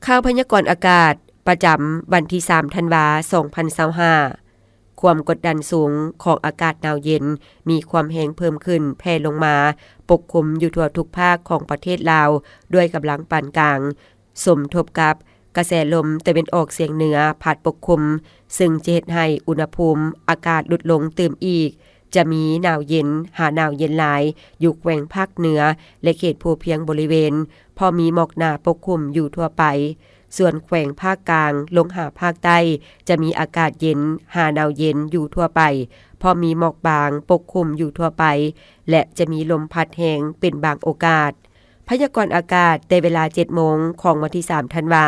ຂ່າວພະຍາກອນອາກາດ ປະຈຳວັນທີສາມ ທັນວາ ສອງພັນຊາວຫ້າ. ຄວາມກົດດັນສູງຂອງອາກາດໜາວເຢັນ ມີຄວາມແຮງເພີ່ມຂຶ້ນແຜ່ລົງມາ ປົກຄຸມຢູ່ທົ່ວທຸກພາກຂອງປະເທດລາວ ດ້ວຍກຳລັງປານກາງ ສົມທົບກັບກະແສລົມຕາເວັນອອກສຽງເໜືອພັດປົກຄຸມ, ຊຶ່ງຈະເຮັດໃຫ້ອຸນຫະພູມອາກາດຫຼຸດລົງຕື່ມອີກ, ຈະມີໜາວເຢັນຫາໜາວເຢັນຫຼາຍ ຢູ່ແຂວງພາກເໜືອ ແລະ ເຂດພູພຽງບໍລິເວນ, ພໍມີໝອກໜາປົກຄຸມຢູ່ທົ່ວໄປ. ສ່ວນແຂວງພາກກາງລົງຫາພາກໃຕ້ ຈະມີອາກາດເຢັນຫາໜາວເຢັນຢູ່ທົ່ວໄປ, ພໍມີໝອກບາງປົກຄຸມຢູ່ທົ່ວໄປ ແລະ ຈະມີລົມພັດແຮງເປັນບາງໂອກາດ. ພະຍາກອນອາກາດແຕ່ເວລາເຈັດໂມງຂອງວັນທີສາມ ທັນວາ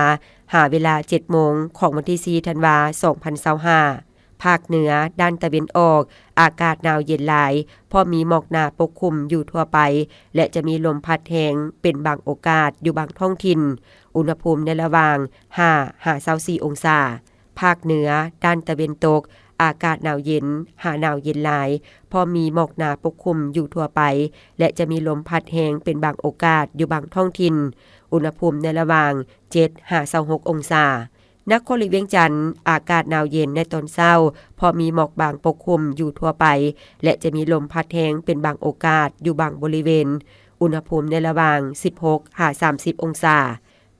ຫາເວລາເຈັດໂມງຂອງວັນທີສີ່ ທັນວາ ສອງພັນຊາວຫ້າ. ພາກເໜືອດ້ານຕາເວັນອອກ ອາກາດໜາວເຢັນຫຼາຍ, ພໍມີໝອກໜາປົກຄຸມຢູ່ທົ່ວໄປ ແລະ ຈະມີລົມພັດແຮງເປັນບາງໂອກາດຢູ່ບາງທ້ອງຖິ່ນ. ອຸນຫະພູມໃນລະຫວ່າງ ຫ້າ ຫາ ຊາວສີ່ ອົງສາ. ພາກເໜືອດ້ານຕາເວັນຕົກ ອາກາດໜາວເຢັນຫາໜາວເຢັນຫຼາຍ, ພໍມີໝອກໜາປົກຄຸມຢູ່ທົ່ວໄປ ແລະ ຈະມີລົມພັດແຮງເປັນບາງໂອກາດຢູ່ບາງທ້ອງຖິ່ນ. ອຸນຫະພູມໃນລະຫວ່າງ ເຈັດ ຫາ ຊາວຫົກ ອົງສາ. ນະຄອນຫຼວງວຽງຈັນ ອາກາດໜາວເຢັນໃນຕອນເຊົ້າ, ພໍມີໝອກບາງປົກຄຸມຢູ່ທົ່ວໄປ ແລະ ຈະມີລົມພັດແຮງເປັນບາງໂອກາດຢູ່ບາງບໍລິເວນ. ອຸນຫະພູມໃນລະຫວ່າງ ສິບຫົກ ຫາ ສາມສິບ ອົງສາ.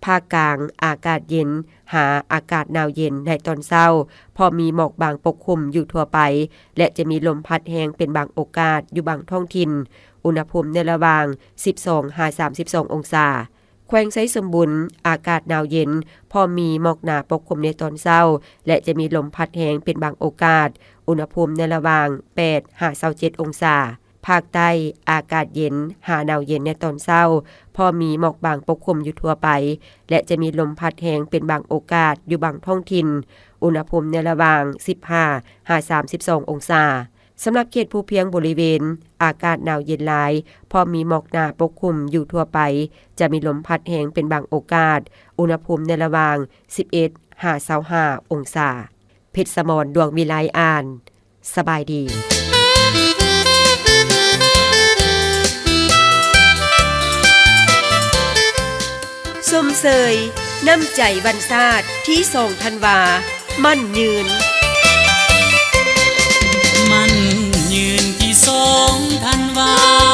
ພາກກາງ ອາກາດເຢັນຫາອາກາດໜາວເຢັນໃນຕອນເຊົ້າ, ພໍມີໝອກບາງປົກຄຸມຢູ່ທົ່ວໄປ ແລະ ຈະມີລົມພັດແຮງເປັນບາງໂອກາດຢູ່ບາງທ້ອງຖິ່ນ. ອຸນຫະພູມໃນລະຫວ່າງ ສິບສອງ ຫາ ສາມສິບສອງ ອົງສາ. ແຂວງໄຊສົມບູນ ອາກາດໜາວເຢັນ, ພໍມີໝອກໜາປົກຄຸມໃນຕອນເຊົ້າ ແລະ ຈະມີລົມພັດແຮງເປັນບາງໂອກາດ. ອຸນຫະພູມໃນລະຫວ່າງ ແປດ ຫາ ຊາວເຈັດ ອົງສາ. ພາກໃຕ້ ອາກາດເຢັນຫາໜາວເຢັນໃນຕອນເຊົ້າ, ພໍມີໝອກບາງປົກຄຸມຢູ່ທົ່ວໄປ ແລະ ຈະມີລົມພັດແຮງເປັນບາງໂອກາດຢູ່ບາງທ້ອງຖິ່ນ. ອຸນຫະພູມໃນລະຫວ່າງ ສິບຫ້າ ຫາ ສາມສິບສອງ ອົງສາ. ສຳລັບເຂດພູພຽງບໍລິເວນ ອາກາດໜາວເຢັນຫຼາຍ, ພໍມີໝອກໜາປົກຄຸມຢູ່ທົ່ວໄປ, ຈະມີລົມພັດແຮງເປັນບາງໂອກາດ. ອຸນຫະພູມໃນລະຫວ່າງ ສິບເອັດ ຫາ ຊາວຫ້າ ອົງສາ. ເພັດສະໝອນ ດວງວິໄລ ອ່ານ. ສະບາຍດີ. ຊົມເຊີຍນ້ຳໃຈວັນຊາດ ທີສອງ ທັນວາ ໝັ້ນຍືນ. ໝັ້ນຍືນ ທີສອງ ທັນວາ.